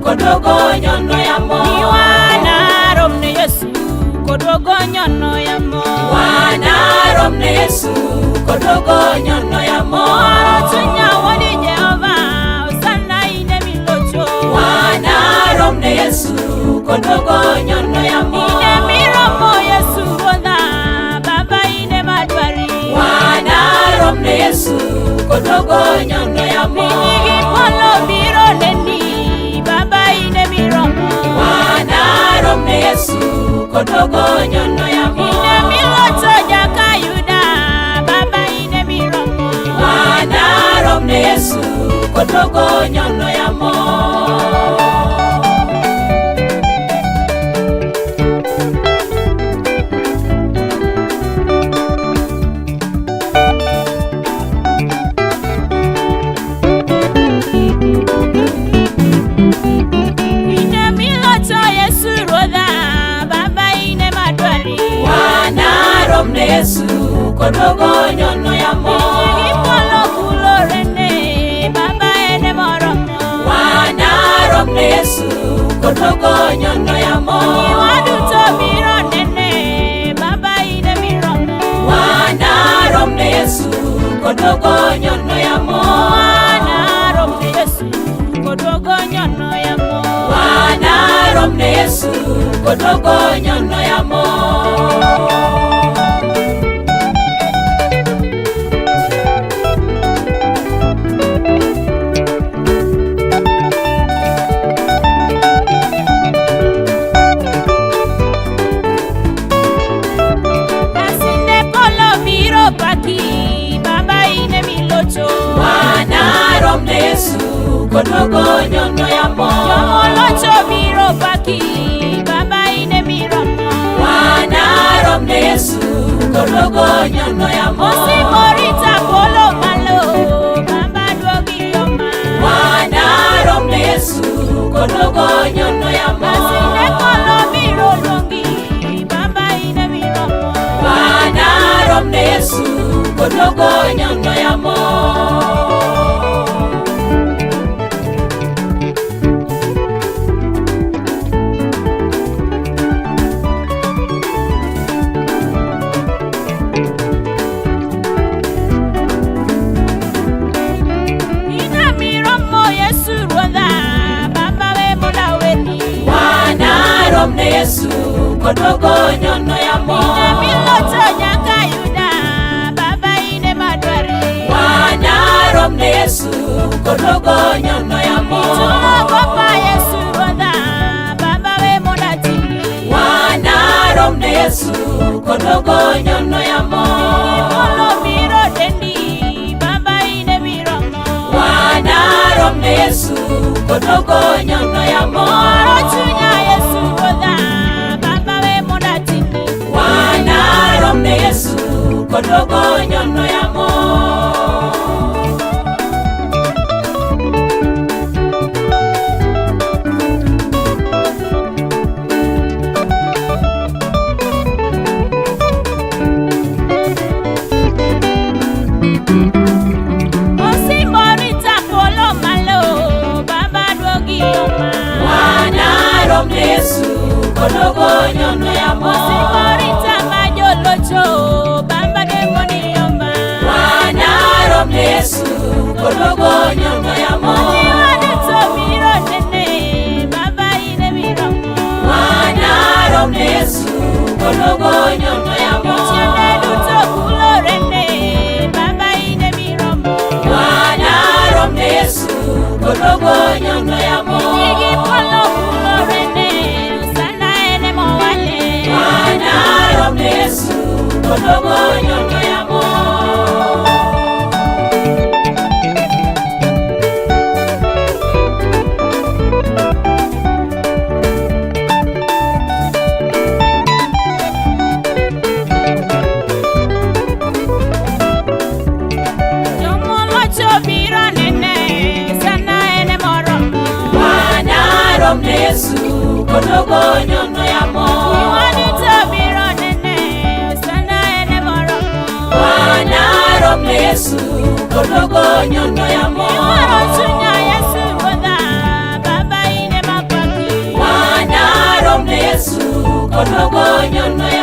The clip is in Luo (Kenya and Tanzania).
kodogo nyono yamo. Ni wana romne Yesu kodogo nyono yamo. Wana romne Yesu kodogo nyono yamo. Oro chunya wodi Jehova osana ine milocho. Wana romne Yesu kodogo nyono yamo. Ine miromo Yesu ruodha baba ine madwari. Wana romne Yesu kodogo nyono yamo. Piny gi polo biro neni baba ine miromo. Wana romne Yesu kodogo nyono yamo. Ine milocho jaka Yuda baba ine miromo. Wana romne Yesu kodogo nyono yamo. Ine milocho Yesu ruodha baba ine madwari. Wana romne Yesu kodogo nyono yamo. Piny gi polo kulorene baba ene moromo. Wana romne Yesu kodogo nyono yamo. Nyiwa duto biro nene baba ine miromo. Wana romne Yesu kodogo nyono yamo. Wana romne Yesu kodogo nyono yamo. Wana romne Yesu kodogo nyono yamo. Asinde polo biro paki baba ine milocho. Wana romne Yesu kodogo nyono yamo. Jomolocho biro paki baba ine miromo. Wana romne Yesu kodogo nyono yamo. Osimorita polo malo baba duogi yoma. Wana romne Yesu kodogo nyono yamo. Asinde polo biro luongi baba ine miromo. Wana romne Yesu kodogo nyono yamo. Ine miromo Yesu ruodha baba we modaweni. Wana romne Yesu kodogo nyono yamo. Ine milocho nyaka Yuda baba ine madwari. Wana romne Yesu kodogo nyono yamo. Itumo kopa Yesu ruodha baba we modatini. Wana romne Yesu kodogo nyono yamo. Polo biro dendi baba ine miromo. Wana romne Yesu kodogo nyono yamo. Oro chunya Yesu ruodha baba we modatini. Wana romne Yesu kodogo nyono yamo. Osimborita polo malo baba duogi yoma. Wana romne Yesu kodogo nyono yamo. Osimborita majolocho baba demoni yoma. Wana romne Yesu kodogo nyono yamo. Nyiwa duto biro nene baba ine miromo. Wana romne Yesu kodogo nyono yamo. Jochiende duto kulorene baba ine miromo. Wana romne Yesu kodogo nyono yamo. Nyigi polo kulorene usana ene mowale. Wana romne Yesu kodogo nyono yamo. Jomolocho biro nene sana ene moromo. Wana romne Yesu kodogo nyono yamo. Nyiwa duto biro nene sana ene moromo. Wana romne Yesu kodogo nyono yamo. Iwaro chunya Yesu ruodha baba ine maber. Kodogo nyono.